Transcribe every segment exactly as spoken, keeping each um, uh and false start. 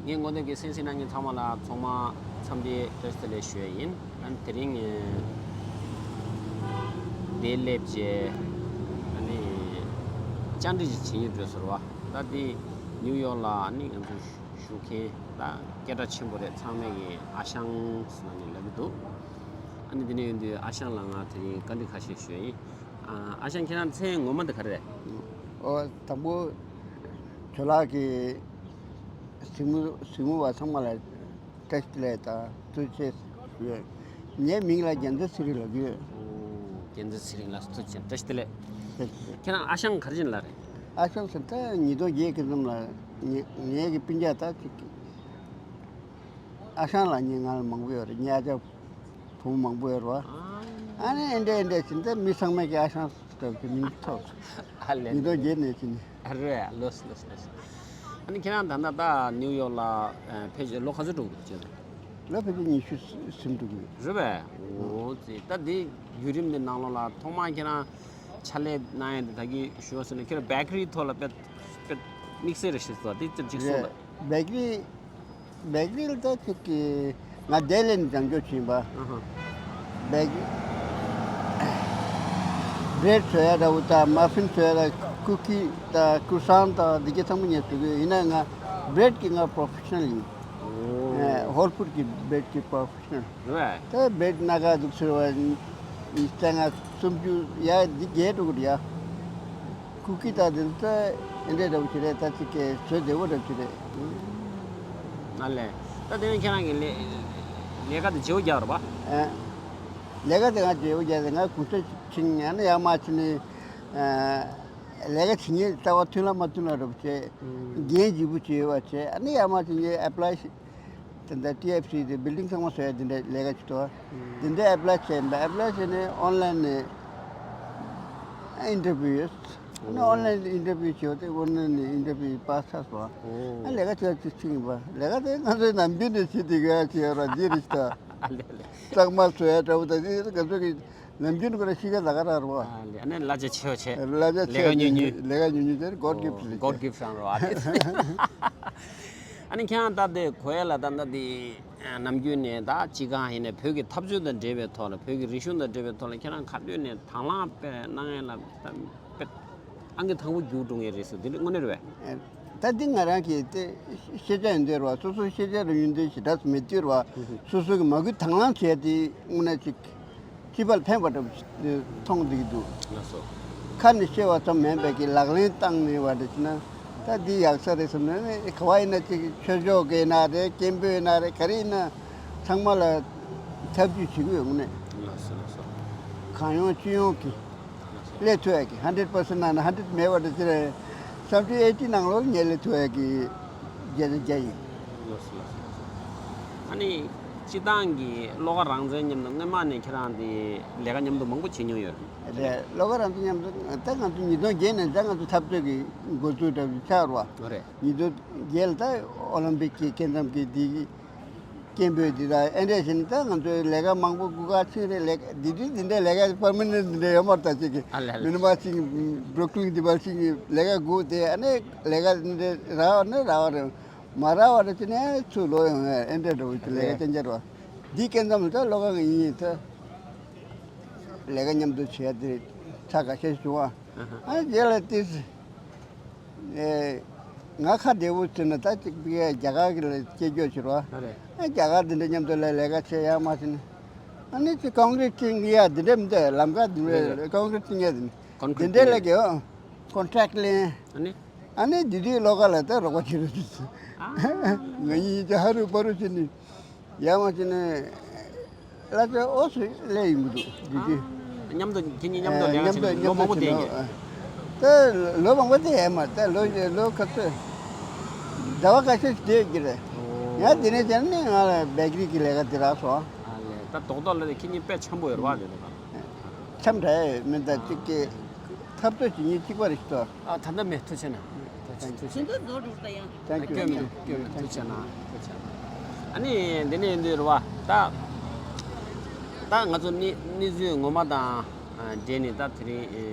ངས་ངོ་དེབ་ཀྱི་གསན་གཟིགས་གནང་མཁན་ཚང་མ་ལ་ཚང་མ་འཚམས་འདྲི་བཀྲ་ཤིས་བདེ་ལེགས་ཞུ་ཡ་ཡིན། ཨ་ནི་དེ་རིང་ངས་འདིར་སླེབས་བྱས་ཨ་ནི་བཅར་འདྲི་ཞིག་བྱེད་ཡུལ་འགྲོ་ཟེར་བ། ད་འདི་ནིའུ་ཡོག་ལ་ཨ་ནི་ང་ཚོ་བཞུགས་མཁན་ད་སྐད་གྲགས་ཆེན་པོ་རེད། ཚང་མས་ཀྱི་ཨ་ཞང་ཟེར་ནས་ལབ་ཀྱི་འདུག་ཨ་ནི་འདི་ནས་ཡོང་དུས་ཨ་ཞང་ལ་ང་དེ་རིང་བཀའ་འདྲི་ཁ་ཤས་ཞུ་ཡ་ཡིན། ཨ་ཨ་ཞང་ཁྱེད་རང་མཚན་ངོ་མ་འདི་ག་རེ་རེད། ཨོ་དང་པོ་ཁྱོད་ལགས་ཀྱི་གཟིགས་མོ་གཟིགས་མོ་བ་ཚང་མ་ལ་བཀྲ་ཤིས་བདེ་ལེགས་དང་ཐུགས་རྗེ་ཆེ་ཞུ་ཡོད། ངའི་མིང་ལ་རྒྱལ་མཚན་ཚེ་རིང་ལབ་ཀྱི་ཡོད། ཨོ་རྒྱལ་མཚན་ཚེ་རིང་ལགས་སུ་ཐུགས་རྗེ་ཆེ། བཀྲ་ཤིས་བདེ་ལེགས། ཁྱེད་རང་ཨ་ཞང་ག་རེ་བྱས་ནས་ལབ་རེད། ཨ་ཞང་ཟེར་ད་ཉིས་སྟོང་བརྒྱད་ཀྱི་ཙམ་ལ་ངེད་ངེད་ཀྱི་སྤུན་ཀྱག་ད་ཅིག་ཨ་ཞང་ལབ་མཁན་ང་ལ་མང་པོ་ཡོད་རེད། ངའི་ཨ་ཅག་བུ་མོ་མང་པོ་ཡོད་རེད་བ། ཨ་ནི་ཨེ་འདྲས་ཨེ་འདྲས་བྱས་ནས་ད་མི་ཚང་མས་ཀྱི་ཨ་ཞང་ཟེར་གྱི་མིང་ཐོགས། ཨ་ལས་ཉིས་སྟོང་བརྒྱད་ནས་བྱས་ནས། ཨ་རེད། ལོས་ལོས་ལོས། ཨ་ནི་ཁྱེད་རང་ད་ལྟ་ད་ནིའུ་ཡོག་ལ་ཨ་ཕེབས་བྱས་ལོ་ག་ཚོད་འགྲོ་གི་འདུག་ཁྱེད་རང་། ལོ་ཕལ་ཆེར་ཉི་ཤུ་ཟིན་འགྲོ་གི་ཡོད། རེད་པས། ཨོ་ཙི། ད་འདི་བརྒྱུད་རིམ་འདི་ནང་ལོགས་ལ་ཐོག་མར་ཁྱེད་རང་ཕྱག་ལས་གནང་ཡ་འདི་ད་གིན་ཞུ་བ་ཟེར་ན་ཁྱེད་རང་བེ་ཀ་རིའི་ཐོག་ལ་དཔེ་དཔེ་དམིགས་བསལ་རེ་ཞིག་སོང་འདི་ཅིག་གསུངས་རེད། དང་། བེ་ཀ་རི་བེ་ཀ་རི་ལ་ད་ཁྱེད་ཀྱི་ང་ལྡི་ལི་ནས་བྱང་ཕྱོགས་ཕྱིན་པ། ཨ་ཧ། བེ་ཀ་རི་བྲེད་བཟོ་ཡ་འདྲ་བོ་དང་མ་ཕིན་བཟོ་ཡ་དང་ཀུ་ཀི་དང་ཀུ་སང་དང་འདི་ག་ཚང་མ་ངས་བཟོ་གི་ཡོད། ཡིན་ན་ང་བྲེད་ཀྱི་ང་པོ་རོ་ཕེ་ཤ་ནལ་ཡིན། ཨོ། ཧོལ་ཕུཌ་ཀྱི་བྲེད་ཀྱི་པོ་རོ་ཕེ་ཤ་ནལ། རེད། ད་བྲེད་སྣ་ཁ་འདུག་ཟེར་བ་ཉིས་བརྒྱ་ལྔ་སུམ་ཅུ་ཡ་འདི་རྒྱས་འགྲོ་གི་རེད་ཡ། ཀུ་ཀི་དང་འདི་ཚོ་ཨེ་འདྲས་འདྲ་བོ་ཞིག་རེད། ད་ཅིག་གི་བཟོ་བདེ་བོ་འདྲ་བོ་ཞིག་རེད། ཨ་ལས། ད་དེ་ནས་ཁྱེད་རང་གི་ལས་ལས་ཀ་དེ་བརྗེ་པོ་རྒྱག་རེད་པ། ཨ། ལས་ཀ་དེ་ང་བརྗེ་པོ་རྒྱག་དེ་ང་གུང་སེང་ཕྱིན་ཡང་ན་ཡར་མར་ཕྱིན་ནས་ཨ། ལས་ཀ་བྱེད་མཁན་རྩ་བ་མཐུན་ལ་མ་མཐུན་ལ་རུབ་བྱས། ཨུམ། འགན་ལྗིད་པོ་བྱས་པ་བྱས། ཨ་ནི་ཡར་མར་དེ་འདྲའི་ཨེ་པ་ལའི་ཞིག་དེ་འདྲ་ཊི་ཨེཕ་སི་དེ་བིལ་ཌིང་ཚང་མ་བཟོ་ཡ་དེ་འདྲའི་ལས་ཀ་ཅིག་འདུག་ཨུམ། དེ་འདྲའི་ཨེ་པ་ལའི་བྱས་ཡིན་པ། ཨེ་པ་ལའི་བྱས་ནས་ཨོན་ལའིན་ནས་ཨིན་ཊར་བིའུ་ཡོད། ཨ་ནི་ཨོ། ཨོན་ལའིན་ཨིན་ཊར་བིའུ་བྱས་པ་དེ་ཨོན་ལའིན་ནས་ཨིན་ཊར་བིའུ་པཱ་སི་ཚར་སོང་། ཨོ། ཨ་ལས་ཀ་བྱས་ཅིག་ཕྱིན་ཡིན་པ། ལས་ཀ་དེ་ང་ཚོའི་ནམ་རྒྱུན་ནས་བྱེད་བསྡད་ཀྱི་ཡ་ཅིག་ཡོད་ར་འདི་རེད་ད། ཨ་ལས་ལས། གཙང་མ་བཟོ་ཡ་འདྲ་བོ་དང་འདི་ང་ཚོ་གི་ནམ་རྒྱུན་ཁོ་རང་གཤིས་ཀ་ལ་ཀ་རག་རོ། ཨ་ལས། ཨ་ནི་གླ་ཆ་ཆེ་བ་བྱས། གླ་ཆ་ཆེ་ལས་ཀ་ཉུང་ཉུང་། ལས་ཀ་ཉུང་ཉུང་བྱས་ནས་གོཌ་གིཕ་ཊི་ལས། གོཌ་གིཕ་ཊི་རང་རོ། ཨ་ལས། ཨ་ནི་ཁྱེད་རང་ད་ལྟ་གོ་ཡ་ལ་ད་ལྟ་དེ་ནམ་རྒྱུན་ནས་ད་སྤྱི་ཁང་ཡིན་ནས་བོད་ཀྱི་འཐབ་རྩོད་དང་འབྲེལ་བའི་ཐོག་ལ་བོད་ཀྱི་རིག་གཞུང་དང་འབྲེལ་བའི་ཐོག་ལ་ཁྱེད་རང་ག་དུས་ནས་དང་བླངས་དཔེ་གནང་ཡ་ལ་ད་དཔེ་ཨང་ཀི་དང་པོ་རྒྱུགས་འགྲོ་ངེས་རེད་ཟེར་འདི་དངོས་གནས་རེད་པས། ད་འདི་ང་རང་གི་དེ་ཤེས་བྱ་ཡིན་དུས་རེད་བ། སོ་སོའི་ཤེས་བྱ་རེ་ཡིན་དུས་ཞེ་དྲག་མེད་དུས་རེད་བ། སོ་སོ་གི་མ་བསྐུལ་དང་བླངས་བྱས་ཏེ་དངོས་གནས་ཅིག་སྤྱི་པར་ཕན་པ་འདྲ་པོ་ཞིག་མཐོང་བསྡད་ཀྱི་འདུག་ལགས་སོ། ཁ་ནས་བཤད་པ་ཙམ་མིན་པའི་གི་ལག་ལེན་བསྟར་ནས་བ་འདྲ་ཞིག་ན། ད་འདི་ཡག་ས་རེད་བསམ་ནས་ནི་ག་བ་ཡིན་ན་ཅིག་ཆོས་ཕྱོགས་ཀྱི་ཡིན་ན་རེད། སྐད་འབོད་ཡིན་ན་རེད། ག་རེ་ཡིན་ན་ཚང་མ་ལ་ཐབས་ཇུས་བྱེད་ཀྱི་ཡོད་དངོས་གནས། ལགས་སོ་ལགས་སོ། གང་ཡོང་ཅི་ཡོང་གི་སླེབས་ཐུབ་ཡ་གི་ཧན་ཌེཌ་པར་སེན་ཊི་ནང་ན་ཧན་ཌེཌ་མེད་པ་འདྲ་ཅི་རེད། སབ་ཊི་ཨེ་ཊི་ནང་ལོགས་ངས་སླེབས་ཐུབ་ཡ་གི་བརྒྱ་ཆ་བརྒྱ་ཡིན། ལགས་སོ་ལགས་སོ། ཨ་ནི་སྤྱི་བཏང་གི་བློ་དགའ་རང་བཙན་མཉམ་དུ་སྔོན་མ་ནས་ཁྱེད་རང་དེ་ལས་ཀ་མཉམ་དུ་མང་པོ་བྱེད་མྱོང་ཡོད་རེད། རེད། བློ་དགའ་རང་བཙན་མཉམ་དུ་ད་ང་ཚོ་ཉིས་སྟོང་བརྒྱད་ནས་ད་ང་ཚོ་འཐབ་རྩོད་ཀྱི་འགོ་འཛུགས་འདྲ་བོ་ཆགས་རེད་བ། རེད། ཉིས་སྟོང་བརྒྱད་ལ་ད་ཨོ་ལིམ་པིག་གི་སྐབས་མཚམས་ཀྱི་དེ་གི་སྐད་འབོད་འདི་དང་ཨེ་འདྲས་བྱས་ནས་ད་ང་ཚོའི་ལས་ཀ་མང་པོ་སྒུག་ག་ཕྱིན་རེད། ལས་ཀ་འདི་དུས་འདི་འདྲའི་ལས་ཀ་པར་མ་ནེན་ཊི་འདི་འདྲ་ཡོད་མ་རེད། ད་ཅིག་གི་ཨ་ལས་ལས། མི་ནི་མ་ཅིག་བྷུ་རུག་ལིན་འདི་པར་ཅིག་གི་ལས་ཀ་སྒུག་དེ་ཨ་ནི་ལས་ཀ་འདི་འདྲའི་རག་ནི་རག་རེད། མ་རག་པ་རེད་ཅེ་ནས་ཚུར་ལོག་ཡོང་ཡ་ཨེ་འདྲས་འདྲ་བོ་ཅིག་ལས་ཀ་རེད། རྐྱང་རྐྱང་རེད་བ། འདི་སྐབས་མཚམས་ལ་ད་བློ་དགའ་གི་ཡིན་ད། ལས་ཀ་མཉམ་དུ་བྱེད་ཡ་དེ་ཚ་ཁ་ཤས་བྱུང་བ། ཨ་ཧ། ཨ་རྗེས་ལ་དེ་ཨེ། ང་ཁ་བདེ་བོ་བྱས་ན་ད་ཅིག་པི་ཡ་རྒྱ་གར་གི་ལ་སྐྱེ་རྒྱུ་ཕྱིར་བ། ཨ་རེད། ཨ་རྒྱ་གར་འདི་འདྲ་མཉམ་དུ་ལ་ལས་ཀ་བྱེད་ཡ་མ་བྱས་ན། ཨ་ནི་ཅིག་ཀོང་ཀྲིཊ་ཅིག་ཡ་འདི་འདྲ་མི་འདུག་ལམ་ཁ་འདི་རེད་རེད། འདྲ་ཀོང་ཀྲིཊ་ཅིག་ཡ་འདི་ཀོང་ཀྲིཊ་འདི་འདྲ་ཅིག་ལ་གི་ཨོ། ཀོན་ཊེག་ལེན། ཨ་ནི། ཨ་ནི་འདི་དུས་བློ་དགའ་ལ་ད་རོགས་པ་བྱེད་རོགས་བྱེད། ཨ། ང་གཉིས་ཀྱི་ཧ་རུ་པ་རུ་བྱེད་ནི། ཡ་མ་བྱས་ནས་ལ་ཙེ་ཨོ་སི་ལེ་ཡིན་གྱི་འདུག་འདི་དུས། མཉམ་དུ་ཁྱེད་གཉིས་མཉམ་དུ་ལས་ཀ་བྱེད་ལོ་མང་པོ་བསྡད་ཀྱི། ད་ལོ་མང་པོ་བསྡད་ཡ་མ་ད་ལོ་ལོ་ཁ་ཚོད་ཟླ་བ་ཁ་ཤས་ཤིག་བསྡད་ཀྱི་རེད། ཡང་དེ་ནས་བྱས་ནས་ང་ལ་བེ་ཀ་རི་གི་ལས་ཀ་དེ་རག་སོང་། ཨ་ལས། ད་རྡོག་རྡོག་ལ་ཁྱེད་གཉིས་དཔེ་འཆམ་པོ་ཡོད་རེད་བ་དེ་དག་འཆམ་འདྲ་མི་འདྲ་གཅིག་གི་འཐབ་རྩོད་བྱེད་མཁན་གཅིག་པ་རེད་ཤག་ཨ་ད་ལྟ་མེད། ཐུགས་རྗེ་ཆེ་གནང་། ཐུགས་རྗེ་ཆེ། ཐུགས་རྗེ་ཆེ། ད་སྐྱོན་མེད། སྐྱོན་མེད། ཐུགས་རྗེ་ཆེ་གནང་། ཐུགས་རྗེ་ཆེ་གནང་། ཨ་ནི་འདི་ནས་ཡིན་དུས་རེད་བ། ད་ད་ང་ཚོ་གནས་གནས་ཚུལ་ངོ་མ་དང་འབྲེལ་ནས་ད་དེ་རིང་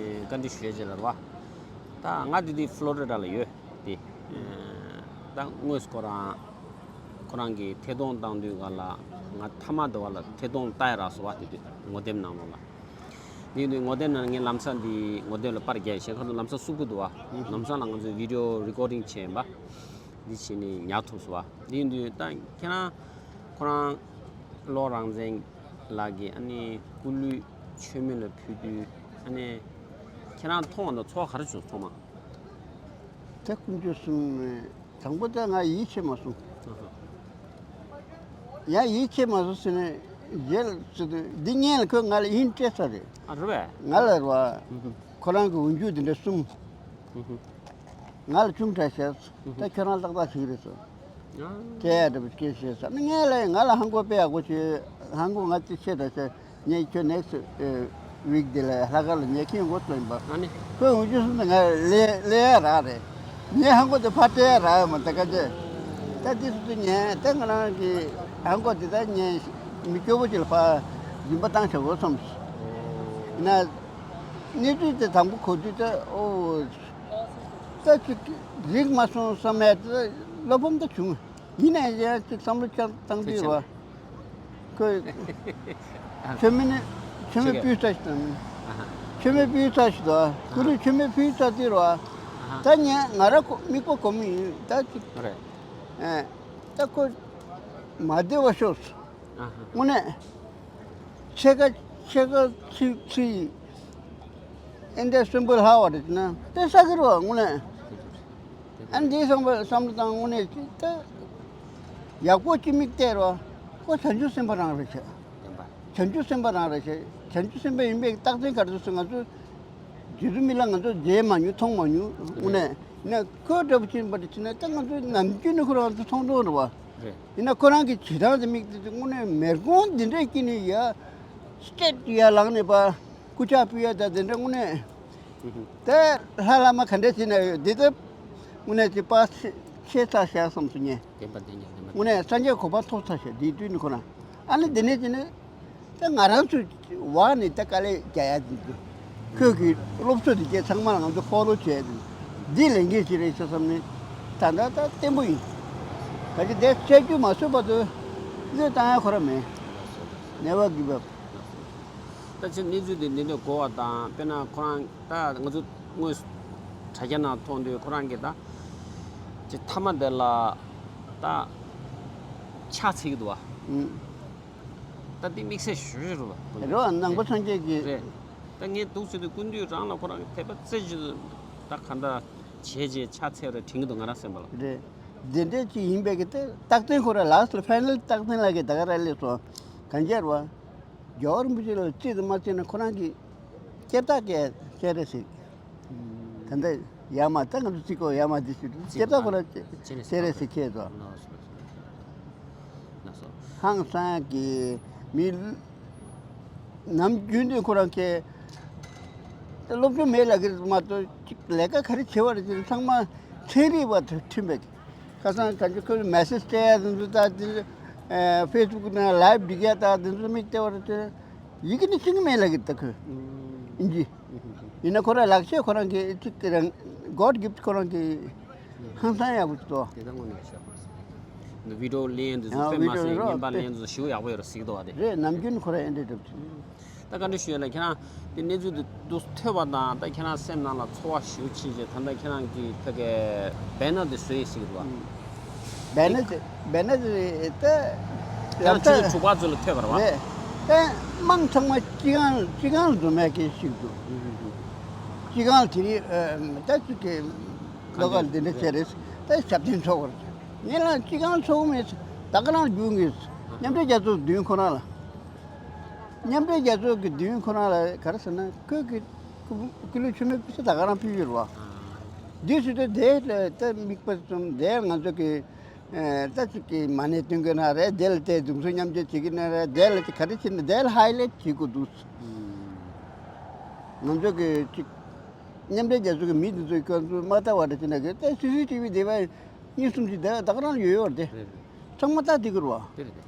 བཀའ་འདྲི་ཞུ་ཡ་ཅིག་ལ་རེད་བ། ད་ང་འདི་དུས་ཕློ་རི་ཌ་ལ་ཡོད། དེ། ཨ་ད་དངོས་སུ་ཁོ་རང་ཁོ་རང་གིས་ཐད་གཏོང་བཏང་དུས་སྒང་ལ་ང་མཐའ་མ་དེ་བ་ལ་ཐད་གཏོང་ལྟ་ཡ་རག་སོང་བ། དེ་དུས་ངོ་དེབ་ནང་ལོགས་ལ། དེ་ཡིན་དུས་ངོ་དེབ་ནང་ངས་ལམ་སང་འདི་ངོ་དེབ་ལ་པར་རྒྱག་བྱས་ཁ་ཐུག་ལམ་སང་གསུག་གི་འདུག་བ། ལམ་སང་ལ་ང་ཚོས་བི་ཌི་ཡོ་རི་ཀོར་ཌིང་བྱས་ཡིན་པ། འདི་བྱས་ནས་ཉར་ཐུབ་སོང་བ། དེ་ཡིན་དུས་ད་ཁྱེད་རང་ཁོ་རང་བློ་རང་བཙན་ལགས་ཀྱིས་ཨ་ནི་སྐུ་ལུས་མཆོད་མེ་ལ་ཕུལ་དུས་ཨ་ནི་ཁྱེད་རང་མཐོང་བ་དང་ཚོར་བ་ག་རེ་བྱུང་སོང་མ། ད་དཀོན་མཆོག་གསུམ་ནས་དང་པོ་ད་ང་ཡིད་ཆེས་མ་སོང་། ཡང་ཡིད་ཆེས་མ་སོང་ཟེར་ནས་རྗེས་ལ་ཟེར་དུས་འདི་སྔོན་ལ་ཁོས་ང་ལ་ཡིན་སྤྲད་ས་རེད། ཨ་རེད་པས། ང་ལ་རེད་བ། ཁོ་རང་གི་འོས་ཤོག་འདི་འདྲ་གསུམ། ང་ལ་ཅུང་དྲག་ཤག་ད་ཁྱོད་རང་ཏག་ཏག་ཞིག་རེད་ཟེར། དེ་ཡ་འདྲ་པོ་སྐད་བཤད་ས་ནི་ངས་ལ་ང་ལ་ཧང་གོ་དཔེ་ཡག་པོ་བྱོས། ཧང་གོ་ང་ཅི་ཆེ་དྲག་ཤག་ངས་ཁྱོད་next week འདི་ལ་ལྷག་དཀར་ལ་ཉལ་མཁན་འགོ་བཙུགས་ཡིན་པ། ཨ་ནི། ཁོས་འུ་ཅུ་སུ་ནི་ང་ལས་ལས་ཡ་རག་རེད། ངས་ཧང་གོ་དེ་ཕར་སྤྲད་ཡ་རག་ཡོད་མ་ད་ག་ཅེ། ད་དེ་སུ་ཚོ་ཉན་ད་ང་རང་གི་ཧང་གོ་དེ་ད་ཉན་མི་སྐྱོ་པོ་ཅིག་ལ་ཕར་རིན་པ་བཏང་བྱ་དགོས་བསམ། ཡིན་ན་གནས་ཚུལ་དེ་དང་པོ་གོ་དུས་ད་ཨོ་ད་ཅིག་རིག་མ་སོང་བསམ་ཡ་ད་བློ་ཕམ་ད་བྱུང་། ཡིན་ནའི་ཡང་ཅིག་བསམ་བློ་བཏང་བཏང་དུས་རེད་བ། ཁོས་མཆོད་མེ་ནི་མཆོད་མེ་ཕུལ་ཚར་ཞིག་དང་། མཆོད་མེ་ཕུལ་ཚར་ཞིག་དང་སྐུ་ལུས་མཆོད་མེ་ཕུལ་ཚར་དུས་རེད་བ། ད་ངས་ང་ར་ཁོ་མིག་པ་གོམ་ཡིན་ད་ཅིག་ད་ཁོ་མ་བདེ་བ་ཤོར་སོང་། དངོས་གནས། ཕྱེད་ཀ་ཕྱེད་ཀ་ཚིག་ཚིག་ཨེ་འདྲ་གསོན་པོ་ལྷག་པ་རེད་ན་དེ་ས་གི་རེད་བ་དངོས་གནས། ཨ་འདིའི་བསམ་པ་བསམ་བློ་བཏང་དངོས་གནས་ཅིག་ད་ཡག་པོ་ཅིག་མིག་བལྟས་རོགས། ཁོ་བྱང་ཆུབ་སེམས་དཔའ་རང་རེད་ཤག་བྱང་ཆུབ་སེམས་དཔའ་རང་རེད་ཤག་བྱང་ཆུབ་སེམས་དཔའ་ཡིན་པའི་རྟགས་མཚན་ག་རེ་ཟེར་ང་ཚོ་རྗེ་བཙུན་མི་ལ་ང་ཚོ་མཇལ་མ་མྱོང་མཐོང་མ་མྱོང་དངོས་གནས་ཡིན་ན་ཁོ་འདྲ་པོ་ཅིག་ཡིན་པ་རེད་ཅེ་ན་ད་ང་ཚོ་ནམ་རྒྱུན་ནས་ཁོ་རང་ཚོ་མཐོང་མཐོང་རེད་བ། ཡིན་ན་ཁོ་རང་གི་བྱེད་སྟངས་དེ་མིག་དེ་དངོས་གནས་མེར་གོང་འདི་འདྲས་ཀྱི་ནི་ཡ་སྐྱེད་ཡ་ལངས་ནས་པ། སྐུ་ཕྱག་ཕུལ་ཡ་ད་དེ་འདྲ་དངོས་གནས། དེ་ལྷ་བླ་མ་ག་འདྲས་བྱས་ན་ཡོད་འདི་ལྟ་དངོས་གནས་ཀྱི་པ་ཆེ་ཚ་ཤག་བསམ་སོང་ངས། བདེན་པ་བདེན་ཡ་བདེན་པ། དངོས་གནས་སངས་རྒྱས་གོ་འཕང་ཐོབ་ཚར་ཤག་འདི་དུས་ནི་ཁོ་རང་ཨ་ནི་འདི་ནས་ཀྱི་ནི་ད་ང་རང་ཚོ་བ་ནི་ད་དཀའ་ལས་རྒྱག་ཡ་འདི་འདུག་ཁོས་ཀྱི་སློབ་གསོ་འདི་རྒྱས་ཚང་མ་ལ་ང་ཚོ་ཕོ་ལོ་བྱས་འདི་འདི་ལས་འགན་ཞིག་རེད་ཤག་བསམ་ནས་ད་ད་ད་བརྟན་པོ་ཡིན། ག་གི་དེ་བཤད་རྒྱུ་མ་བཟོད་པ་དུ་བློས་བཏང་ཡ་ཁོ་ར་མེད། Never give up། ད་ཕྱིར་གནས་ཚུལ་འདི་འདི་འདྲ་གོ་བ་དང་དཔེར་ན་ཁོ་རང་ད་ང་ཚོ་དངོས་སུ་དྲ་རྒྱ་ནང་མཐོང་དུས་ཁོ་རང་གིས་ད་ཅི་མཐའ་མ་དེ་ལ་ད་ཕྱག་འཚལ་གྱི་འདུག་བ། ཨུམ། ད་འདི་དམིགས་བསལ་ཞུ་རེད་རོ། རོ་ནང་པ་སངས་རྒྱས་ཀྱི། རེད། ད་ངས་འདུག་ཟེར་དུས་སྐུ་མདུན་རང་ལ་ཁོ་རང་གིས་དད་པ་རྩེ་གཅིག་ཏུ་ད་ག་འདྲ་བྱས་རྗེས་ཕྱག་འཚལ་རེ་དྲན་གྱི་འདུག་ང་རང་སེམས་པ་ལ། རེད། འདི་འདྲས་ཅིག་ཡིན་པས་ཀྱི་ད་རྟག་བརྟན་ཁོ་ར་ལགས་སུ་ཕའི་ནལ་རྟག་བརྟན་ལགས་ཀྱིས་ད་ག་ར་སླེབས་སོང་། གང་རྒྱལ་བ། རྒྱལ་བ་རིན་པོ་ཆེ་ལ་རྩིས་དུ་མ་བརྩིས་ན་ཁོ་རང་གི་སྐྱེར་རྟགས་ཀྱི་སྤྱན་རས་གཟིགས། ད་ལྟ་ཡར་མར་ད་ང་ཚོ་རྩིས་སྐོར་ཡར་མར་འདི་ཞིག་སྐྱེར་རྟགས་ཁོ་རང་སྤྱན་རས་གཟིགས་ཁྱེད་ཚོ། ཧང་སང་གི་མི་ནམ་རྒྱུན་དུ་ཁོ་རང་ཁྱེད་སློབ་སྦྱོང་མེད་ལ་གི་མ་གཏོགས་ལས་ཀ་ག་རེ་བྱེད་པ་རེད་ཚང་མ་ཚན་རིག་པ་དང་མཐུན་པའི། ཁ་སང་ག་ཚོད་ཁོས་མེ་སེ་ཇི་སྤྲད་ཡ་དེ་ཚོ་ད་དེ་ཕེ་སི་བུག་ནང་ལའེབ་སྒྲིག་ཡ་ད་དེ་ཚོ་མིག་བལྟས་པ་རེད་དེ་ཡི་གེ་ནི་ཤེས་ཀྱི་མེད་ལབ་ཀྱི་ད་ཁོས་ཨིན་ཇི། ཡིན་ན་ཁོ་རང་ལག་ཤེས་ཁོ་རང་གི་ཅིག་དེ་རང་God gift ཁོ་རང་གི་ཧང་སང་ཡག་པོ་ཅིག་འདུག་དེ་ད་དངོས་གནས་ཤ་བར་སོང་། བི་ཌི་ཡོ་ལེན་དེ་ཚོ་ཨ་དཔེ་མ་བི་ཌི་ཡོ་སྲིད་རོ་བརྙན་པར་དཔེ་ལེན་དེ་ཚོ་ཞེ་པོ་ཡག་པོ་ཡོད་རེད་ཟེར་གྱི་འདུག་བ་དེ། རེད་ནམ་རྒྱུན་ཁོ་རང་ཨེ་འདྲ་འགྲུབ་ཅིག་ད་བཀའ་འདྲི་ཞུ་ཡ་ལ་ཁྱེད་རང་དེ་གནས་ཚུལ་དེ་འདུག་ཐོས་པ་དང་ད་ཁྱེད་རང་སེམས་ནང་ལ་ཚོར་བ་ཞེ་པོ་ཕྱིན་རྗེས་ད་ལྟ་ཁྱེད་རང་གི་ཕ་གའི་བེ་ནར་དེ་བཟོས་ཡིན་ཟེར་གྱི་འདུག་བ། བེ་ནར་དེ་བེ་ནར་དེ་ད་ཁྱེད་རང་ཆུ་ཚོད་དྲུག་པ་ཚོ་ལ་ཐོས་པ་རེད་བ། རེད། ད་དམངས་ཚང་མ་སྤྱི་ཁང་སྤྱི་ཁང་ལ་འཛོམས་ཡ་གི་ཞིག་འདུག་སྤྱི་ཁང་ལ་དེ་རིང་ད་ཅིག་གི་ལོ་ག་ལ་དེ་འདྲ་བྱས་རེད། ད་ཞབས་བརྟན་ཚོགས་པ་རེད། ངས་ལ་སྤྱི་ཁང་ཚོགས་མེད་ད་ག་རང་རྒྱུགས་ངེས་མཉམ་འབྲེལ་རྒྱལ་ཚོགས་མདུན་ཁོ་རང་ལ། མཉམ་འབྲེལ་རྒྱལ་ཚོགས་ཀྱི་མདུན་ཁོ་རང་ལ་ག་རེ་ཟེར་ན་ཁོས་ཀྱི་ཀུ་ཀུ་ལུ་ཆུ་མེད་ཕུ་ས་ད་ག་རང་ཕུལ་ཡོད་རེད་བ། འདི་སུ་དེ་དེ་ལ་ད་དམིགས་པ་བཙུམ་དེ་ང་ཚོ་གི་ད་ཅིག་གི་མ་ཎི་འདོན་གི་ན་རེད་དེ་ལ་དེ་གདུང་སེམས་མཉམ་སྐྱེད་བྱེད་ཀྱི་ན་རེད་དེ་ལ་ཅིག་ག་རེ་བྱེད་ན་དེ་ལ་ཧའི་ལེ་ཊི་བྱེད་དགོས་འདུག་ང་ཚོ་གི་ཅིག་མཉམ་འབྲེལ་རྒྱལ་ཚོགས་ཀྱི་མི་འདི་ཚོའི་སྐྱོན་འཛུགས་མ་ལྟ་བ་འདྲ་བྱེད་ན་གི་ད་སི་སི་ཊི་བི་དེ་བས་གཉིས་གསུམ་ཅིག་ད་ད་ག་རང་ཡོད་ཡོད་རེད་དེ་ཚང་མ་ལྟ་བསྡད་ཀྱི་རེད་བ། དེ་རེད་དེ།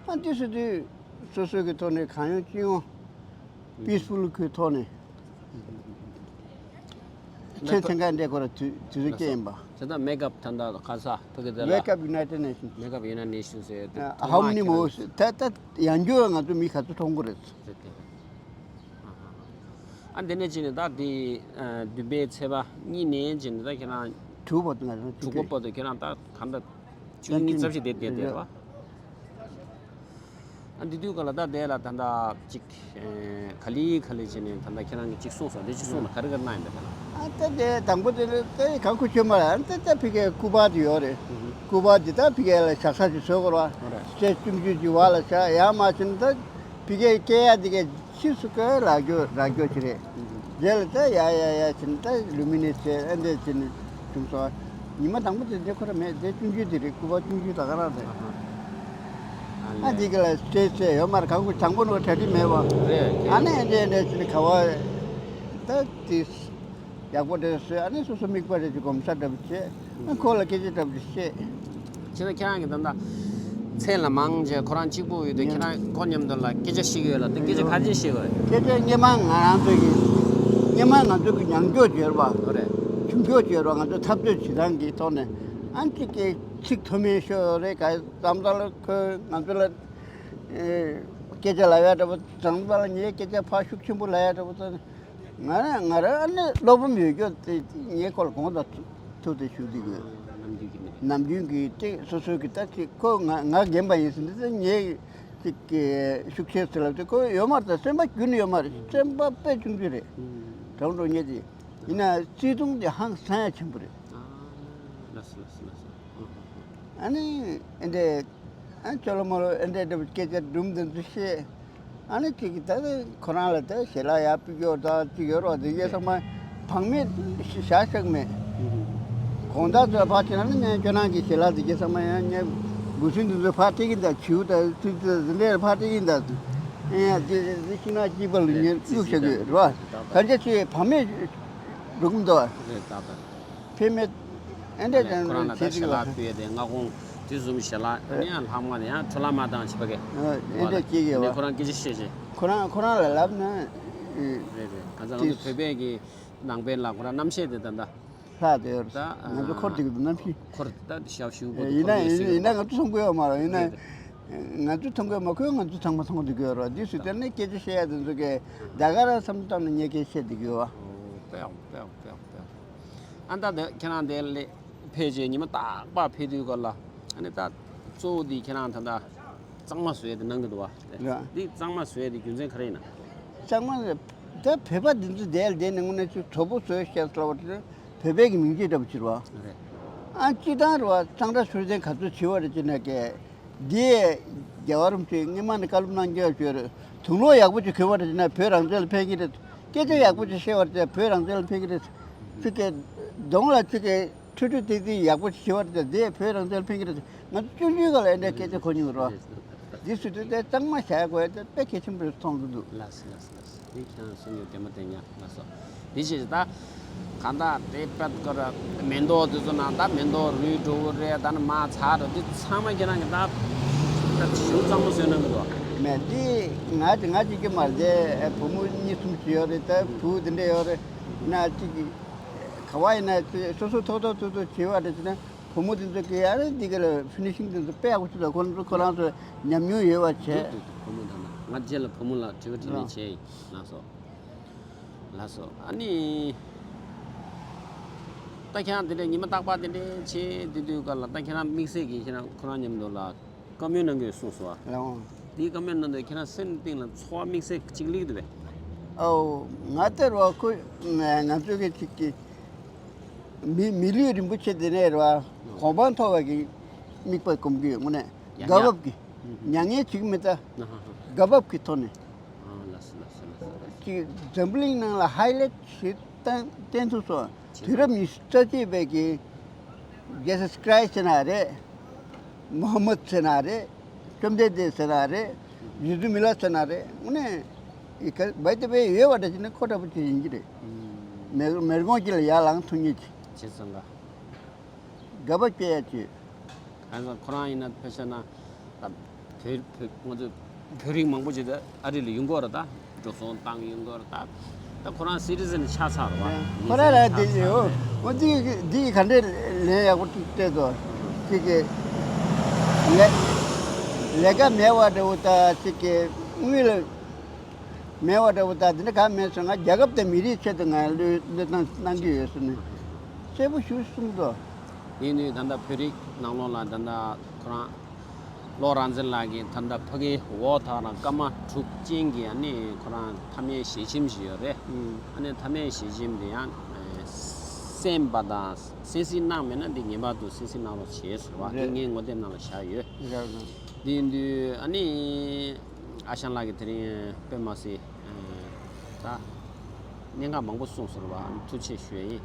ཨ་འདི་སུ་དུས། སོ་སོ་གི་ཐོག་ནས་གང་ཡོང་ཅི་ཡོང་། པིས་ཕུལ་གི་ཐོག་ནས། ཚེ་ཚན་ཁ་འདྲེ་ཁོ་ར་དུས་དུས་ཚོད་སྐྱེལ་ཡིན་པ། དེ་ད་Wake Up ད་ད་ག་ས་ཕ་གི་དེ་ལ། Wake Up United Nations. Wake Up United Nations ཟེར་དེ། How many more? ད་ད་ཡང་འགྱུར་ང་ཚོ་མི་ག་ཚོད་མཐོང་གི་རེད། ཟེར་དེ། ཨ་འདི་ནས་ཅི་ནས་ད་དེ་བདུན་པའི་ཚེས་པ་གཉིས་ནས་ཅི་ནས་ད་ཁྱེད་རང་དྲུག་བར་དུ་ང་ཚོ་དྲུག་པ་བར་དུ་ཁྱེད་རང་ད་གང་ད་བཅུ་གཉིས་རྩ་བཞི་དེ་བསྡད་བསྡད་རེད་བ། ཨ་འདི་དུས་ག་ལ་ད་དེ་ལ་ད་ད་ཅིག་ག་ལི་ག་ལི་བྱས་ནས་ད་ད་ཁྱེད་རང་གིས་ཅིག་གསུངས་སོང་། དེ་ཅིག་གསུངས་ན་ག་རེ་ག་རེ་གནང་ཡིན་པ་དེ་ལ། ཨ་ད་དེ་དང་པོ་དེ་ལ་དེ་གང་ཁུ་ཆོད་མ་རེད། ཨ་ད་ད་ཕི་གའི་སྐུ་པར་དེ་ཡོད་རེད། སྐུ་པར་དེ་ད་ཕི་གའི་ལ་བཞག་ས་ཅིག་བཟོ་དགོས་ར། སྤྱི་བཅུ་གཅིག་བར་ལ་བཞག་ཡང་མ་བྱས་ན་ད་ཕི་གའི་སྐྱེ་ཡ་དེ་གའི་ཕྱིས་སུ་ཀ་རག་རྒྱུ་རག་རྒྱུ་ཅིག་རེད། རྗེས་ལ་ད་ཡ་ཡ་ཡ་བྱས་ནས་ད་ལུ་མི་ནེ་ཚེ་ཨ་འདྲས་བྱས་ནས་བྱུང་སོང་། ཉི་མ་དང་པོ་དེ་འདྲ་ཁོ་ར་མེད། དེ་བཅུ་གཅིག་དེ་རེད། སྐུ་པར་བཅུ་གཅིག་ད་ག་རང་རེད། ཨ་འདི་ག་ལ་སྤྲད་ཚེ་ཡོད་མ་རེད། གང་གུ་དང་པོ་ནོ་གྲ་སྒྲིག་མེད་པ། རེད། ཨ་ནི་འདྲས་འདྲས་བྱས་ནས་ག་བ་ད་དེ་ཡག་པོ་འདྲས་བཟོས། ཨ་ནི་སོ་སོ་དམིགས་པ་རེ་ཅིག་སྒོམ་ས་འདྲ་པོ་བྱས། ཨ་ཁོ་ལ་སྐད་ཆ་འདྲ་པོ་ཅིག་བཤད། བྱས་ན་ཁྱེད་རང་གིས་ད་ལྟ་མཚན་ལ་མང་ཆེ་ཁོ་རང་གཅིག་པུ་ཡོད་དུས་ཁྱེད་རང་ཁོ་མཉམ་དུ་ལ་སྐད་ཆ་བཤད་ཀྱི་ཡོད་ལ། དེ་སྐད་ཆ་ག་ཅི་བཤད་དགོས་རེད། སྐད་ཆ་སྔོན་མ་ང་རང་ཚོ་གི་སྔོན་མ་ང་ཚོ་གི་ཉམས་འགྱུར་བརྗོད་པ། ཨོ་རེད། ཉམས་འགྱུར་བརྗོད་པ་ང་ཚོ་འཐབ་རྩོད་བྱེད་སྟངས་ཀྱི་ཐོག་ནས་ཨ་ཅིག་གི་ཚིག་མཐོ་དམན་ཤོས་རེད། ག་ཙམ་ཙམ་ལ་ཁོས་ང་ཚོ་ལ་ཨེ་སྐད་ཆ་ལབ་ཡ་འདྲ་པོ། ཙམ་ཙམ་ལ་ངའི་སྐད་ཆ་ཕར་ཤུགས་ཆེན་པོ་ལབ་ཡ་འདྲ་པོ་ཙང་། ང་རང་ང་རང་ཨ་ནི་བློ་ཕམ་ཡོད་རྒྱུ་དེ་ངས་ཁོ་ལ་དགོངས་དག་ཐུགས་དེ་ཞུ་འདི་དགོས། ནམ་རྒྱུན་གྱི་མི་རེད། ནམ་རྒྱུན་གྱི་ཏེ་སོ་སོའི་གི་ད་ཅིག་ཁོ་ང་ང་རྒན་པ་ཡིན་ཟེར་འདི་ད་ངས་ཅིག་གི་ཤུགས་ཆེ་ཟེར་ལབ་དེ་ཁོ་ཡོད་མ་རེད། ད་སེམས་པ་རྒྱུན་ཡོད་མ་རེད། སེམས་པ་དཔེ་ཆུང་ཆུང་རེད། གྲོང་གྲོང་ཉེ་ཅིག་ཡིན་ན་བརྩེ་དུང་དེ་ཧང་སང་ཡ་ཆེན་པོ་རེད། ལགས་སོ་ལགས་སོ་ལགས་སོ། ཨ་ནི་ཨེ་འདྲས་ཨ་ཅོ་ལོ་མོ་ལོ་ཨེ་འདྲས་འདྲ་པོ་སྐད་ཆ་སྒྲུང་འདི་ཚོ་བཤད། ཨ་ནི་གཅིག་གིས་ད་ཁོ་རང་ལ་ད་ཞལ་ལག་ཡར་ཕུལ་རྒྱུ་ད་གཅིག་ཡོད་རོགས་དེ་གའི་ཚང་མ་བག་མེད་བཞག་བཞག་མེད། དགོང་དག་ཚོ་ཕར་ཕྱིན་ན་ནི་ངས་ཁྱོད་རང་གི་ཞལ་ལག་དེ་གའི་ཚང་མ་ཡང་ངས་འབུ་སྲིན་འདི་ཚོ་ཕར་སྤྲད་ཀྱིན་ད་བྱིའུ་ད་ཚིག་ཚིག་འདི་འདྲས་ཕར་སྤྲད་ཀྱིན་ད་ཨེ་ཡ་དེ་དེ་ཤིང་ནགས་སྐྱིད་པ་ལ་ངས་བླུགས་བཞག་གི་རེད་བ། གང་ཅི་ཆེ་བག་མེད་འགྲོ་གི་འདུག་བ། རེད་ད་ད། ཕན་མེད། ཨེ་འདྲ་ཨ་ནི་ཁོ་རང་ལ་ད་བྱེད་ཞལ་ལག་ཀྱི་ཕུལ་ཡས་དེ་སྔ་དགོང་དུས་གསུམ་ཞལ་ལག་ཨ་ནི་ཡང་ལྷག་མ་དེ་ཡང་འཕྲོ་བརླག་མ་བཏང་བྱེད་པ་གི། ཨ་འདྲ་བྱེད་ཀྱི་ཡོད་པ། ཁོ་རང་སྐད་ཆ་བཤད་བྱས། ཁོ་རང་ཁོ་རང་ལ་ལབ་ན། རེད་རེད། ག་ཚོད་ང་ཚོ་བོད་པའི་གི་ནང་པའི་ལ་ཁོ་རང་རྣམ་ཤེས་དེ་ད་ད། ལྷག་དེ་ཡོད། ད་ང་ཚོ་འཁོར་དེ་གི་རྣམ་ཤེས། འཁོར་ད་ཞབས་ཞུ་པོ་དེ་ཡིན་ན་འཁོར་དེ་ཡིན་ན་ང་ཚོ་མཐོང་གི་ཡོད་མ་རེད། ཡིན་ན་རེད་རེད། ང་ཚོ་མཐོང་གི་ཡོད་མ་ཁོས་ང་ཚོ་ཚང་མ་མཐོང་གི་འདུག་གི་ཡོད་རེད། འདི་སུ་དེ་ནས་སྐད་ཆ་བཤད་ཡ་དེ་ཚོ་གི་ད་ག་རང་བསམ་བློ་བཏང་ནས་ངས་སྐད་ཆ་བཤད་བསྡད་ཀྱི་ཡོད་པ། ཨོ་དཔེ་ཡག་དཔེ་ཡག་དཔེ་ཡག་དཔེ་ཡག་ཨ་ད་འདི་ཁྱེད་རང་འདིར་སླེབས་ཕེབས་རྗེས་ཉི་མ་རྟག་པར་ཕེབས་དུས་སྐོར་ལ་ཨ་ནི་ད་གཙོ་བོ་འདི་ཁྱེད་རང་ད་ལྟ་གཙང་མ་བཟོས་ཏེ་གནང་གི་འདུག་བ། རེད། འདི་གཙང་མ་བཟོས་ཏེ་རྒྱུ་མཚན་ག་རེ་ཡིན་ན། གཙང་མ་ད་བོད་པ་འདི་ཚོ་འདིར་བསྡད་ནས་དངོས་གནས་ཚུལ་གྲོགས་པོ་བཟོས་ཤག་ཟེར་བ་དེ་བོད་པའི་གི་མིང་ཅིག་འདྲ་པོ་ཅིག་རེད་བ། རེད། ཨ་སྤྱིར་བཏང་རེད་བ། གཙང་སྦྲ་ཚུལ་ལྡན་ག་ཚོད་བྱེད་པ་རེད་ཅེ་ན་ཀའི། འདི་རྒྱལ་བ་རིན་པོ་ཆེས་སྔོན་མ་ནས་བཀའ་སློབ་གནང་རྒྱུ་ཡོད་རེད། དུག་སློག་ཡག་པོ་ཅིག་གོན་པ་རེད་ཅེ་ན་བོད་རང་བཙན་ལ་ཕན་གྱི་རེད། སྐད་ཆ་ཡག་པོ་ཅིག་བཤད་པ་རེད་ཅེ་ན་བོད་རང་བཙན་ལ་ཕན་གྱི་རེད། ཚིག་གི་གདོང་ལ་ཚིག་གི་ཁྲུས་ཁྲུས་ཏིག་ཏིག་ཡག་པོ་ཅིག་བྱེད་པ་རེད་ཅེ་ན་དེ་བོད་རང་བཙན་ལ་ཕན་གྱི་རེད། ང་ཚོ་ཆུང་ཆུང་སྒང་ལ་ཨེ་འདྲའི་སྐད་ཆ་གོ་མྱོང་རེད་བ། འདི་སུ་དུས་དེ་གཙང་མ་བྱ་དགོས་དེ་དཔེ་གལ་ཆེན་པོ་རེད་མཐོང་གི་འདུག་ལགས་སོ་ལགས་སོ་ལགས་སོ། འདི་ཁྱེད་རང་གསུང་རྒྱུ་བདེན་པ་བདེན་ཡ་ལགས་སོ། འདི་བྱས་ད་གང་ལྟར་དེ་པད་ཀར་མེ་ཏོག་དེ་ཚོ་ནང་ད་མེ་ཏོག་རུལ་འགྲོ་གི་རེད། ད་ནི་མ་ཚར་འགྲོ་འདི་ཚང་མ་ཁྱེད་རང་གི་ད་ད་ཞུ་གཙང་མ་བཟོས་གནང་གི་འདུག་མེད་འདི་ང་ཅི་ང་ཅི་གི་མ་རེད། དེ་བུ་མོ་གཉིས་གསུམ་ཅིག་ཡོད་རེད། ད་བུ་དེ་འདྲ་ཡོད་རེད། ན་ཅིག་གི་ག་བ་ཡིན་ན་སོ་སོ་ཐོག་ཐོག་ཐོག་ཐོག་བྱེད་པ་རེད་ཟེར་ན། བུ་མོ་དེ་ཚོ་གི་ཨ་རེ་འདི་ག་ལ་ཕི་ནི་ཤིང་དེ་ཚོ་དཔེ་ཡག་པོ་བྱེད་དང་། ཁོ་ཚོ་ཁོ་རང་ཚོ་ཉམས་མྱོང་ཡོད་པ་བྱས། འདུག་འདུག་འདུག་བུ་མོ་དང་ན་ང་རྗེས་ལ་བུ་མོ་ལ་དྲི་བ་དྲིས་ལན་བྱས་ཡིན། ལགས་སོ། ལགས་སོ། ཨ་ནི། ད་ཁྱེད་རང་དེ་འདྲའི་ཉི་མ་རྟག་པར་དེ་འདྲའི་བྱས་དེ་དུས་སྐབས་ལ་ད་ཁྱེད་རང་དམིགས་བསལ་གྱི་ཁྱེད་རང་ཁོ་རང་མཉམ་དུ་ལ་བཀའ་མོལ་གནང་གི་ཡོད་གསུངས་སོང་ཨ། ལགས་འོང་། དེའི་བཀའ་མོལ་ནང་དུ་ཁྱེད་རང་སེམས་གཏིང་ལ་ཚོར་བ་དམིགས་བསལ་གཅིག་སླེབས་འདུག་པས། ཨོ། ང་ལྟར་བ་ཁོ་ང་ཚོ་གི་གཅིག་གི་མི་མི་ལུས་རིན་པོ་ཆེ་དེ་ནས་རེད་བ། གོ་འཕང་ཐོབ་པ་གི་དམིགས་པ་སྒོམ་གི་ཡོད། དངོས་གནས་ཡ་དགའ་ཡ། བབ་ཀྱི་ཨུ་ཧུ། མྱ་ངན་བྱེད་ཀྱི་མེད་ད། ཨ་ཧ་ཧ། དགའ་བབ་ཀྱི་ཐོག་ནས། ཨ་ལགས་སོ་ལགས་སོ་ལགས་སོ་ལགས་སོ། ཅིག་འཛམ་བུ་གླིང་ནང་ལ་ཧའི་ལའིཊ་ཞིག་བསྟན་བསྟན་ཐུབ་སོང་། བྱས་དུས་རབས་ཉི་ཤུ་རྩ་གཅིག་པའི་གི་Jesus Christ ཟེར་ན་རེད། མོ་ཧམ་མད་ཟེར་ན་རེད། བཅོམ་ལྡན་འདས་ཟེར་ན་རེད། ཡེ་ཤུ་མི་ལ་ཟེར་ན་རེད། དངོས་གནས་ཡི་གེ་བའི་དེ་བས་ཡོད་པ་འདྲ་ཞིག་ནི་ཁོ་འདྲ་པོ་ཅིག་ཡིན་གྱི་རེད། ཨུམ། མེ་མེ་རི་ཀོན་གྱི་ལ་ཡར་ལངས་ཐུབ་མཁན་ཅིག་བྱས་ཙང་ག་དགའ་བ་སྐྱེ་ཡ་ཅིག་གང་ཟག་ཁོ་རང་ཡིན་ན་ཕལ་ཆེར་ན་ད་བོད་བོད་ང་ཚོ་བོད་རིགས་མང་པོ་ཅིག་ད་ཨ་རི་ལ་ཡོང་གི་ཡོད་རེད། ད་འགྲོ་སོང་བཏང་ཡོང་གི་ཡོད་རེད། ད་ ད་ཁོ་རང་སི་ཊི་ཟན་ཆགས་ཚར་བ། ཁོ་རང་ལ་དེ་ཡོད། འོ་འདི་འདི་ག་འདྲས་ལན་ཡག་པོ་ཅིག་སྤྲད་དོ། ཅིག་གི་ལས་ལས་ཀ་མེད་པ་འདྲ་བོ་དང་ཅིག་གི་དངུལ་མེད་པ་འདྲ་བོ་དང་འདི་འདྲ་གང་མེད་སོང་ང་རྒྱལ་ཁབ་དང་མི་རིགས་ཆེད་དུ་ང་བློས་བློས་བཏང་གནང་གི་ཡོད་ཟེར་ནས་གསལ་པོ་ཞུ་གསུངས་དོ། ཡིན་དུས་ད་ལྟ་བོད་རིགས་ནང་ལོགས་ལ་ད་ལྟ་ཁོ་རང་བློ་རང་བཙན་ལགས་ཀྱིས་ད་ལྟ་ཕ་གིའི་འོག་ཐག་རང་སྐར་མ་དྲུག་ཅན་གྱི་ཨ་ནི་ཁོ་རང་མཐའ་མའི་ཞལ་ཆེམས་ཤིག་ཡོད་རེད། ཨ་ནི་མཐའ་མའི་ཞལ་ཆེམས་དེ་ཡང་གསན་པ་དང་གསན་གཟིགས་གནང་མེད་ན་འདི་ངེས་པར་དུ་གསན་གཟིགས་གནང་རོགས་བྱས་ཟེར་བ་འདི་ངའི་ངོ་དེབ་ནང་ལ་བཞག་ཡོད། འདི་ཡིན་དུས་ཨ་ནི་ཨ་ཞང་ལགས་ཀྱིས་དེ་རིང་དཔེ་མ་སྲིད་ད་གནད་འགག་མང་པོ་གསུངས་ཟེར་བ་ཐུགས་རྗེ་ཆེ་ཞུ་ཡ་ཡིན།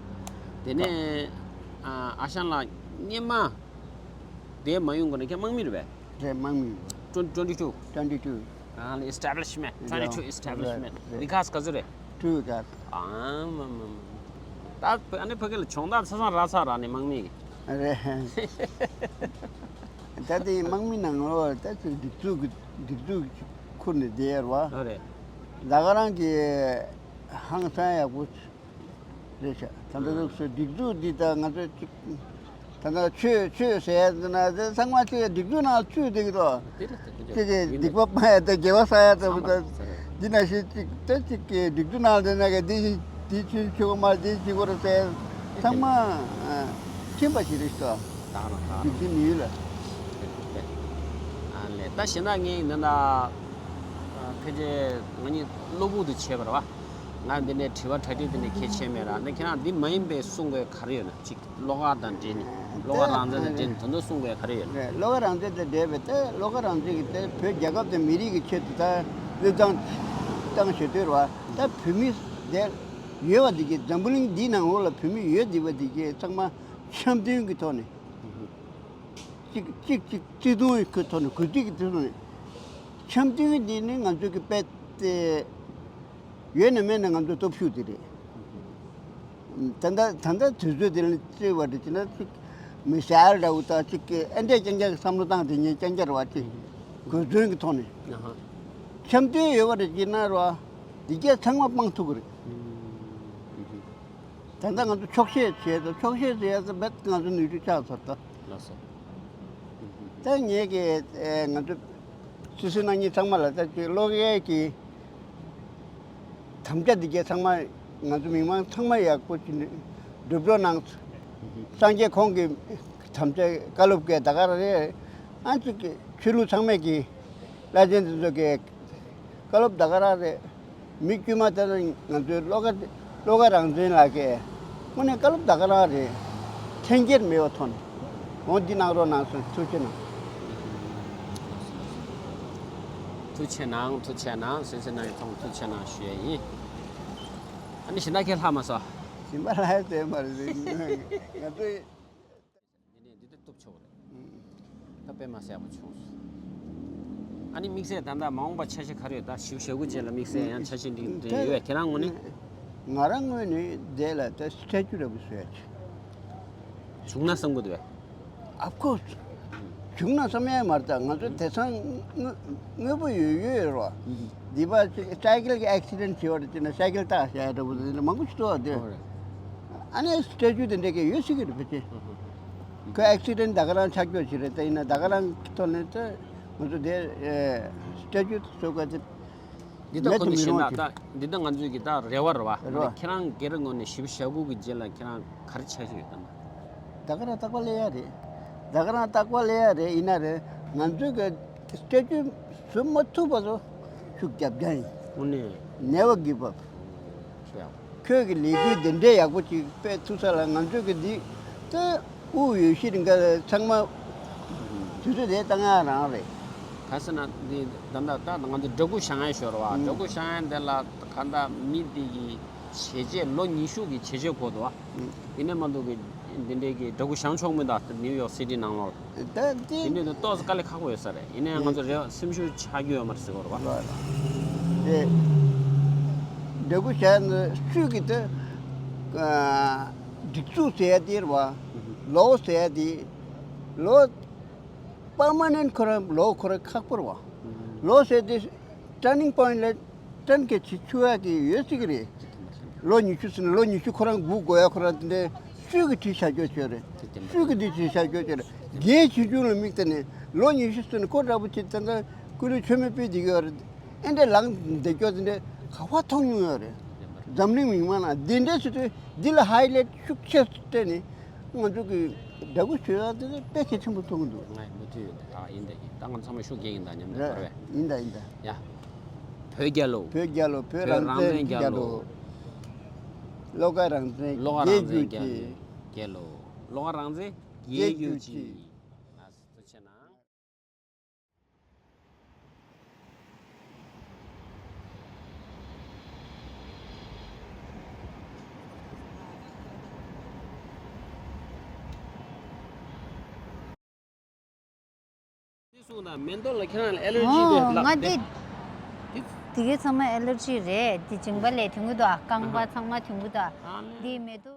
དེ་ནས་ཨ་ཞང་ལགས་སྔོན་མ་འདས་མ་ཡོང་གོང་ནས་ཁྱེད་དམག་མི་རེད་པས། རེད། དམག་མི་རེད། twenty two twenty two ཨ་ལས་establishment twenty two establishment རེད། Vikas Kazu རེད། ཐུ་ག་ཨ་མ་མ་མ། ད་ཨ་ནི་ཕ་གི་ལ་སྦྱོང་བརྡར་ཆ་ཚང་རག་ཚར་ར་ནི་དམག་མི་གི། རེད། ད་དེ་དམག་མི་ནང་ལོགས་ད་ཅིག་སྒྲིག་འཛུགས་ཀྱི་སྒྲིག་འཛུགས་ཁུར་ནས་བསྡད་ཡོད་རེད་བ། ཨ་རེད། ད་ག་རང་གི་ཧང་སང་ཡག་པོ་རེད་ཤག་ད་ལྟ་ཚོ་སྒྲིག་འཛུགས་འདི་ད་ང་ཚོ་ཅིག་ད་ལྟ་ཆོས་ཆོས་ཟེར་ཡ་ན་དེ་ཚང་མ་ཅིག་སྒྲིག་འཛུགས་ནང་ཚུད་བསྡད་ཀྱི་འདུག་དེ་ལ་དེ་ཅིག་གི་སྡིག་པ་སྤང་ཡ་དང་དགེ་བ་བསགས་ཡ་ལྟ་བུ་ད་འདི་ནང་བཞིན་ཅིག་ད་ཅིག་གི་སྒྲིག་འཛུགས་ནང་དེ་ན་གི་འདི་འདི་ཆོས་ཆོས་མ་འདི་ཅིག་གོ་ར་ཟེར་ཚང་མ་ཁྱིམ་པ་ཞིག་རེད་ཤག་ད་རང་ད་རང་སྒྲིག་འཛུགས་མི་ཡུལ་ལ། ཨ་ལས་ད་གཞན་དག་ངས་ཡིན་ན་ད་ཕལ་ཆེར་ང་གཉིས་གློ་བུར་དུ་བྱས་པ་རེད་བ། ང་འདི་ནས་དྲི་བ་གྲ་སྒྲིག་འདི་ནས་གལ་ཆེ་མེད་ར། ནི་ཁྱེད་རང་འདི་མ་ཡིན་པའི་གསུང་དགོས་ག་རེ་ཡོད་ན་ཅིག་བློ་དཀར་དང་འབྲེལ་ནས་བློ་དཀར་རང་བཙན་དང་འབྲེལ་ནས་དོན་དུ་གསུང་དགོས་ག་རེ་ཡོད་ན། རེད། བློ་དཀར་རང་བཙན་དང་འབྲེལ་བའི་ད་བློ་དཀར་རང་བཙན་གྱི་ད་བོད་རྒྱལ་ཁབ་དང་མི་རིགས་ཀྱི་ཆེད་དུ་ད་བློས་བཏང་བཏང་བྱེད་དུས་ར་བ། ད་བོད་མི་དེ་ཡོད་པ་འདི་གི་འཛམ་བུ་གླིང་འདིའི་ནང་ལོགས་ལ་བོད་མི་ཡོད་བསྡད་པ་འདི་གི་ཚང་མ་འཆམ་མཐུན་གྱི་ཐོག་ནས། གཅིག་གཅིག་གཅིག་བརྩེ་དུང་གི་ཐོག་ནས་གུས་བརྩི་གི་ཐོག་ནས་འཆམ་མཐུན་འདི་ནི་ང་ཚོ་གི་དཔེ་དེ་ཡོད་ན་མེད་ན་ང་ཚོ་སྟོབས་ཤུགས་དེ་རེད། ད་ལྟ་ད་ལྟ་དུས་ཚོད་དེ་ལ་བརྩི་བ་རེད་ཅེ་ན་ཅིག་མི་ཤར་འདྲ་བོ་དང་ཅིག་གི་ཨེ་འདྲས་རྐྱང་རྐྱང་གི་བསམ་བློ་བཏང་དེ་ཉིད་རྐྱང་རྐྱང་རེད་བ། ཅིག་གུས་བརྩོན་གི་ཐོག་ནས་འཆམ་མཐུན་ཡོད་པ་རེད་ཅེ་ན་རེད་བ། འདི་རྒྱ་ཚང་མ་སྤང་ཐུབ་གི་རེད། ད་ལྟ་ང་ཚོ་འཁྱོག་བཤད་བྱས་ཏེ་འཁྱོག་བཤད་བྱས་ཏེ་རྦད་ང་ཚོ་ནུས་ཤུགས་ཆག་ཚར་ད། ལགས་སོ། ད་ངས་ཀྱི་ཨེ་ང་ཚོ་སུད་སི་ནང་མི་ཚང་མ་ལ་ད་ཅིག་བློ་ཡས་ཀྱི་དམ་བཅའ་འདི་གས་ཚང་མ་ང་ཚོ་མི་མང་ཚང་མ་ཡག་པོ་ཅིག་སྒྲུབ་རོགས་གནང་། སངས་རྒྱས་ཁོང་གི་དམ་བཅའ་བཀའ་སློབ་ཀྱི་ད་ག་རང་རེད། ཨ་ཅིག་ཆོས་ལུགས་ཚང་མས་ཀྱི་བླ་ཆེན་དེ་ཚོ་གི་བཀའ་སློབ་ད་ག་རང་རེད། མི་དཀྱུས་མ་ལྟར་ང་ཚོའི་བློ་དགའ་བློ་དགའ་རང་བཙན་ལགས་ཀྱིས་དངོས་གནས་བཀའ་སློབ་ད་ག་རང་རེད། འཐེན་འཁྱེར་མེད་པ་ཐོག་ནས་འོང་འདི་གནང་རོགས་གནང་སོང་། ཐུགས་རྗེ་གནང་། ཐུགས་རྗེ་གནང་། ཐུགས་རྗེ་གནང་། སུད་སི་ནང་ཡོད་ཚང་མ་ཐུགས་རྗེ་གནང་ཞུ་ཡས་ཡིན། ཨ་ནི་གཞན་དག་ཁས་ལྷག་མ་སོང་། གཞན་པ་ལྷག་ཡས་ཟེར་མ་རེད། ང་ཚོའི། འདི་ནས་འདི་ལྟར་གཏུབ་ཆོག་རེད། ད་དཔེ་མ་སྲིད་ཡག་པོ་བྱུང་སོང་། ཨ་ནི་དམིགས་བསལ་ད་ལྟ་མ་འོངས་པ་འཆར་གཞི་ག་རེ་ཡོད། ད་བཞི་བཅུ་ཞེ་དགུ་རྗེས་ལ་དམིགས་བསལ་ཡང་འཆར་གཞི་འགྲིག་འགྲིག་ཡོད་ཁྱེད་རང་ངོས་ནས། ང་རང་ངོས་ནས་དེ་ལ་ད་སི་ཊེ་ཅུ་འདྲ་པོ་བཟོ་ཡ་ཆེ། བྱུང་ན་བསམ་གི་འདུག་གས། Of course། བྱུང་ན་བསམ་ཡ་མ་རེད། ད་ང་ཚོ་དེང་སང་དངོས་དངོས་པོ་ཡོད་ཡོད་རེད་བ། འདི་པ་ཅིག་སའི་ཀལ་གྱི་ཨེག་སི་ཌེན་ཊི་བྱས་པ་རེད་ཅེ་ན་སའི་ཀལ་བཏགས་བཞག་ཡ་འདྲ་པོ་དེ་འདྲ་མང་པོ་ཞིག་འདུག་བ་དེ། ཨ་ནི་སི་ཊེ་ཅུ་དེ་འདྲ་གས་ཡོད་སྲིད་ཀྱི་རེད་ཕལ་ཆེར། ཁོ་ཨེག་སི་ཌེན་ཊི་ད་ག་རང་ཆགས་ཀྱོག་ཅིག་རེད། ད་ཡིན་ན་ད་ག་རང་གི་ཐོག་ནས་ད་ང་ཚོ་དེ་ཨེ་སི་ཊེ་ཅུ་བཟོ་དགོས་དེ་འདི་ལྟ་མེད་ཁོ་དུ་ནི་མི་ཞེ་རུང་ན་ཅིག་ད་འདི་ལྟ་ང་ཚོའི་གི་ད་རེ་བ་རེད་བ། རེད་བ། ཁྱེད་རང་སྒེར་ངོས་ནས་བཞི་བཅུ་ཞེ་དགུ་གི་རྗེས་ལ་ཁྱེད་རང་ག་རེ་འཆར་གཞི་ཡོད་དམ། ད་ག་རང་རྟག་པ་ལས་ཡ་རེད། ད་ག་རང་རྟག་པ་ལས་ཡ་རེད། ཡིན་ན་རེད་ང་ཚོའི་གི་སི་ཊེ་ཅུ་བཟོ་མ་ཐུབ་པ་ཚོ་ཤུགས་རྒྱབ་རྒྱ་ཡིན། དངོས་གནས། Never give up། ཁྱོད་ཀྱི་ལས་འགུལ་འདི་འདྲའི་ཡག་པོ་ཅིག་སྤེལ་ཐུབ་ས་ལ་ང་ཚོས་ཀྱི་འདི་ལྟ་དབུགས་ཡོད་ཤི་རིང་ག་ཚང་མ་དུས་ཚོད་དེ་བཏང་ཡ་རང་རེད། ག་ཟེར་ན་འདི་ད་ལྟ་ད་ང་ཚོ་འདྲ་སྐུ་བཞེངས་ཡ་ཤོར་བ། འདྲ་སྐུ་བཞེངས་ཡ་འདི་ལ་ག་ད་མི་འདི་གི་བྱས་རྗེས་ལོ་ཉི་ཤུ་གི་བྱས་རྗེས་འཁོར་འདུག་བ། ཡིན་ནའི་མ་གཏོགས་ཀྱི་འདི་འདྲའི་གི་འདྲ་སྐུ་བཞེངས་ཆོག་མི་འདུག་ནིའུ་ཡོག་སི་ཊི་ནང་ལོགས་ལ། ད་འདི་དེ་འདྲའི་ཏོག་ཙམ་དཀའ་ལས་ཁག་པོ་ཡོད་ས་རེད། ཡིན་ནའི་ང་ཚོ་རེ་བ་སེམས་ཤུགས་ཆག་རྒྱུ་ཡོད་མ་རེད་ཟེར་གི་རེད་བ། དེ་འདྲ་སྐུ་བྱས་ན་སུས་ཀྱི་དེ་སྒྲིག་འཛུགས་ཟེར་ཡ་དེ་རེད་བ། ལོ་ཟེར་ཡ་དེ་ལོ་པར་མ་ནེན་ཊི་ཁོ་རང་ལོ་ཁོ་རང་ཁག་པོ་རེད་བ། ལོ་ཟེར་དེ་ཊར་ནིང་པོ་ཡིན་ཊ་ལ་ཊརན་གྱི་ཆེ་ཆུང་ཡག་གི་ཡོད་སྲིད་ཀྱི་རེད། ལོ་ཉི་ཤུ་ཟེར་ནས་ལོ་ཉི་ཤུ་ཁོ་རང་སྒུག་དགོས་ཡ། ཁོ་རང་དེ་འདྲའི་སུས་ཀྱིས་བྲིས་བཞག་རྒྱུ་ཅིག་ཡོད་རེད། དེ་བདེན་པ་སུས་ཀྱིས་འདི་བྲིས་བཞག་རྒྱུ་ཅིག་ཡོད་རེད། རྒན་ཆུང་ཆུང་ལ་དམིགས་ཏེ་ནས་ལོ་ཉི་ཤུ་ཟེར་ནས་ཁོ་འདྲ་པོ་ཅིག་ད་ལྟ་ཀུན་གླེང་ཆོས་མེད་སྤེལ་བསྡད་ཀྱི་ཡོད་རེད། ཨེ་འདྲའི་ལངས་བསྡད་རྒྱུ་དེ་འདྲའི་ག་པར་མཐོང་མྱོང་ཡོད་རེད། འཛམ་གླིང་མི་མང་ནང་འདི་འདྲའི་ཟེར་དུས་འདི་ལ་ཧའི་ལའིཊ་ཤུགས་ཆེ་སྤྲད་ནས་ང་ཚོ་གི་འདྲ་སྐུ་བྱོས་ཡ་དེ་དཔེ་གལ་ཆེན་པོ་མཐོང་གི་འདུག་ང་མུ་མཐུད་ཡོད། ད་ཡིན་ད་ཡིན། ད་ང་ཚང་མ་ཤུགས་རྒྱག་གི་ཡིན། ད་མཉམ་དུ་རེད། བར་བས། ཡིན་ད་ཡིན་ད། ཡ། བོད་རྒྱལ་ལོ། བོད་རྒྱལ་ལོ། བོད་བོད་རང་རང་བཙན་བཙན་རྒྱལ་རྒྱལ་ལོ། ལོ། བློ་དགའ་རང་བཙན་བློ་དགའ་རང་རྒྱལ་བཙན་གྱུར་རྒྱལ་ཅིག་རྒྱལ་ལོ། བློ་དགའ་རང་བཙན་རྒྱལ་རྒྱལ་གྱུར་གྱུར་ཅིག་ཅིག་ལགས་སོ། ཐུགས་རྗེ་གནང་། འདི་གསུངས་དང་མེ་ཏོག་ལ་ཁྱེད་རང་ལ་ཨེ་ལར་ཇི་དེ་ཨོ་ལགས་ང་དེ། དེ་དེ་གའི་ཚང་མ་ཨེ་ལར་ཇི་རེད། དེ་མཇིང་པ་ལས་དེ་འགོ་དོ། རྐང་པ་ཚང་མ་དེ་འགོ་དོ། ཨ་ལེ། དེ་མེ་ཏོག